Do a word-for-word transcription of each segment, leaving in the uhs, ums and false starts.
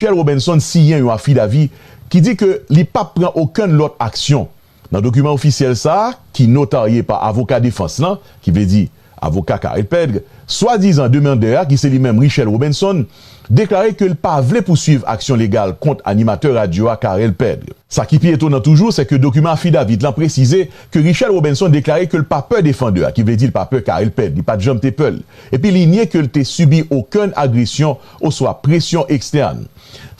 Richel Robinson siyen yon afidavi ki di ke li p ap pran okenn lòt aksyon. Nan dokiman ofisyèl sa a, ki notarye pa avoka defans lan, ki vle di avoka Carel Pedre, swadizan demandè a, ki se li menm Richel Robinson, deklare ke l pa vle pouswiv aksyon legal kont animatè radyo a, Carel Pedre. Sa ki pi etonan toujou, se ke dokiman afidavit lan presize ke Richel Robinson deklare ke l pa pè defandè a, ki vle di l pa pè Carel Pedre, li pa t janm te pè l. Epi li nye ke l te sibi okenn agresyon oswa presyon ekstèn.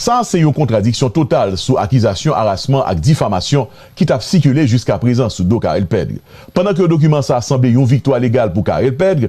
Sa a se yon kontradiksyon total sou akizasyon arasman ak difamasyon ki t ap sikile jiskaprezan sou do Carel Pedre. Pandan ke dokiman sa a sanble yon viktwa legal pou Carel Pedre,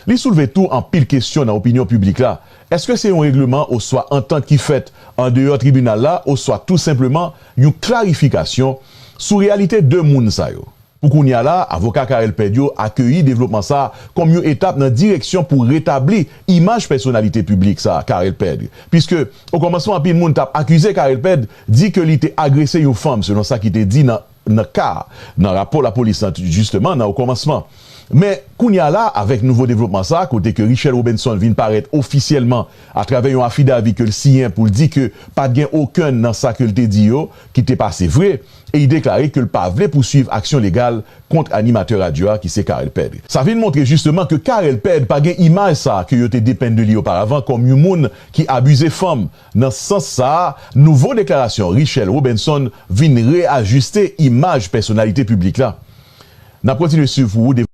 li soulve tou anpil kesyon nan opinyon piblik la. Èske se yon regleman oswa antant ki fèt andeyò tribinal la, oswa tou senpleman yon klarifikasyon sou reyalite de moun sa yo? Pou kounye a la, avoka Carel Pedre yo akeyi devlopman sa a kòm yon etap nan direksyon pou retabli imaj pèsonalite piblik sa a, Carel Pedre. Piske, okòmansman, anpil moun t ap akize Carel Pedre, di ke li te agrese yon fanm, selon sa ki te di nan, nan ka a, nan rapò lapolis lan, jisteman, nan okòmansman. Men, kounye a la, avèk nouvo devlopman sa a, kote ke Richel Robinson vin parèt ofisyèlman atravè yon afidavi ke l siyen pou l di ke pa t gen okenn nan sa ke l te di yo ki te pase vre, e li deklare ke l pa vle pouswiv aksyon legal kont animatè radyo a ki se Carel Pedre. Sa vin montre jisteman ke Carel Pedre pa gen imaj sa a ke yo te depenn de li oparavan kòm yon moun ki abize fanm. Nan sans sa a, nouvo deklarasyon Richel Robinson vin reyajiste imaj pèsonalite piblik la. N ap kontinye swiv pou ou